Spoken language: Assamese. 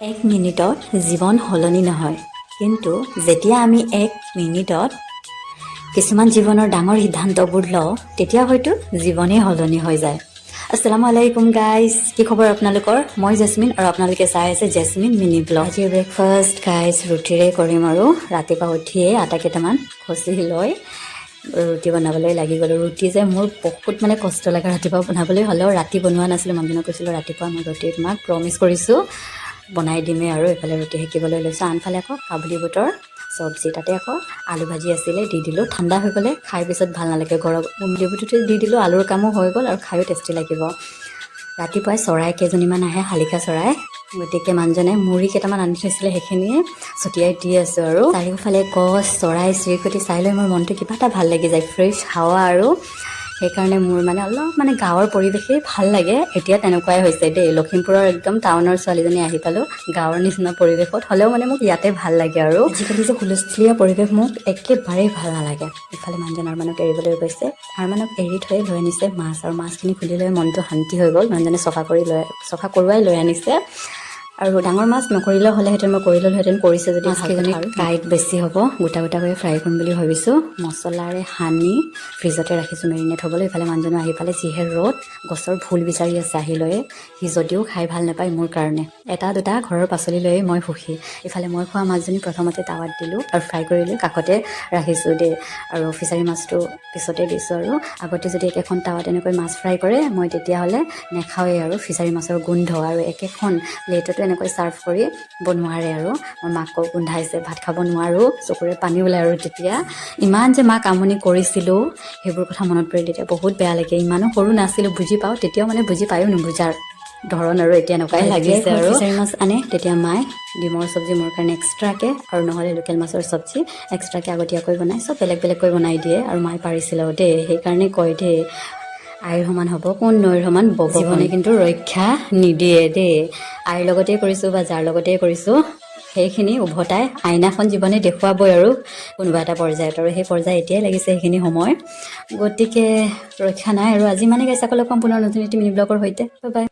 এক মিনিটত জীৱন সলনি নহয়, কিন্তু যেতিয়া আমি এক মিনিটত কিছুমান জীৱনৰ ডাঙৰ সিদ্ধান্তবোৰ লওঁ, তেতিয়া হয়তো জীৱনেই সলনি হৈ যায়। আসসালামু আলাইকুম গাইজ, কি খবৰ আপোনালোকৰ? মই জেচমিন আৰু আপোনালোকে চাই আছে জেচমিন মিনি ব্লগ। আজিৰ ব্ৰেকফাষ্ট গাইজ ৰুটিৰে কৰিম আৰু ৰাতিপুৱা উঠিয়ে আটা কেইটামান খচি লৈ ৰুটি বনাবলৈ লাগি গ'লোঁ। ৰুটি যে মোৰ বহুত মানে কষ্ট লাগে ৰাতিপুৱা বনাবলৈ। হ'লেও ৰাতি বনোৱা নাছিলোঁ, মানুহজনক কৈছিলোঁ ৰাতিপুৱা মই ৰুটি তোমাক প্ৰমিছ কৰিছোঁ, বনাই দিমেই। আৰু এইফালে ৰুটি সেকিবলৈ লৈছোঁ, আনফালে আকৌ কাবুলি বুটৰ চব্জি, তাতে আকৌ আলু ভাজি আছিলে, দি দিলোঁ। ঠাণ্ডা হৈ গ'লে খাই পিছত ভাল নালাগে। গৰম কাবুলি বুটতে দি দিলোঁ, আলুৰ কামো হৈ গ'ল আৰু খায়ো টেষ্টি লাগিব। ৰাতিপুৱাই চৰাই কেইজনীমান আহে, শালিকা চৰাই। গতিকে মানুহজনে মুড়ি কেইটামান আনি থৈছিলে, সেইখিনিয়ে ছটিয়াই দি আছোঁ। আৰু চাৰিওফালে গছ, চৰাই চিৰিকটি চাই লৈ মোৰ মনটো কিবা এটা ভাল লাগি যায়, ফ্ৰেছ হাৱা। আৰু সেইকাৰণে মোৰ মানে অলপ মানে গাঁৱৰ পৰিৱেশেই ভাল লাগে। এতিয়া তেনেকুৱাই হৈছে দেই। লখিমপুৰৰ একদম টাউনৰ ছোৱালীজনী আহি পালোঁ গাঁৱৰ নিচিনা পৰিৱেশত, হ'লেও মানে মোক ইয়াতে ভাল লাগে। আৰু আজিকালি যে হুলস্থুলীয়া পৰিৱেশ মোক একেবাৰেই ভাল নালাগে। ইফালে মানুহজন আৰমানক এৰিবলৈ গৈছে। আৰমানক এৰি থৈ লৈ আনিছে মাছ আৰু মাছখিনি খুলি লৈ মনটো শান্তি হৈ গ'ল। মানুহজনে চফা কৰি লৈ, চফা কৰোৱাই লৈ আনিছে। আৰু ডাঙৰ মাছ নকৰিলেও হ'লেহেঁতেন, মই কৰি ল'লোহেঁতেন। কৰিছে যদি মাছকেইজনী কাঁইট বেছি হ'ব, গোটা গোটাকৈ ফ্ৰাই কৰিম বুলি ভাবিছোঁ। মছলাৰে সানি ফ্ৰিজতে ৰাখিছোঁ মেৰিনেট হ'বলৈ। ইফালে মানুহজনো আহি পালে। যিহে ৰ'দ, গছৰ ভুল বিচাৰি আছে আহি লৈয়ে। সি যদিও খাই ভাল নাপায়, মোৰ কাৰণে এটা দুটা ঘৰৰ পাচলি লৈয়ে মই সুখী। ইফালে মই খোৱা মাছজনী প্ৰথমতে টাৱাত দিলোঁ আৰু ফ্ৰাই কৰি লৈ কাষতে ৰাখিছোঁ দেই। আৰু ফিচাৰী মাছটো পিছতে দিছোঁ। আৰু আগতে যদি একেখন টাৱাত এনেকৈ মাছ ফ্ৰাই কৰে, মই তেতিয়াহ'লে নেখাওঁৱেই। আৰু ফিচাৰী মাছৰ গোন্ধ আৰু একেখন প্লেটতো এনেকৈ ছাৰ্ভ কৰিব নোৱাৰে। আৰু মই মাক কওঁ, গোন্ধাইছে, ভাত খাব নোৱাৰোঁ, চকুৰে পানী ওলায়। আৰু তেতিয়া ইমান যে মাক আমনি কৰিছিলোঁ, সেইবোৰ কথা মনত পৰিলে তেতিয়া বহুত বেয়া লাগে। ইমানো সৰু নাছিলোঁ, বুজি পাওঁ তেতিয়াও, মানে বুজি পায়ো নুবুজাৰ ধৰণ। আৰু এতিয়া এনেকুৱাই লাগিছে। আৰু ফিচাৰী মাছ আনে, তেতিয়া মায়ে ডিমৰ চব্জি মোৰ কাৰণে এক্সট্ৰাকৈ আৰু নহ'লে লোকেল মাছৰ চব্জি এক্সট্ৰাকৈ আগতীয়াকৈ বনাই, চব বেলেগ বেলেগকৈ বনাই দিয়ে। আৰু মায়ে পাৰিছিলেও দেই, সেইকাৰণে কয় দেই, আইৰ সমান হ'ব কোন, নৈৰ সমান বব। জীৱনে কিন্তু ৰক্ষা নিদিয়ে দেই। আইৰ লগতে কৰিছোঁ বা যাৰ লগতে কৰিছোঁ, সেইখিনি উভতাই আইনাখন জীৱনে দেখুৱাবই আৰু কোনোবা এটা পৰ্যায়ত। আৰু সেই পৰ্যায় এতিয়াই লাগিছে সেইখিনি সময়। গতিকে ৰক্ষা নাই। আৰু আজি মানে গাইছ, আকৌ লগ পাম পুনৰ নতুন এটি মিনি ব্লগৰ সৈতে। Bye bye.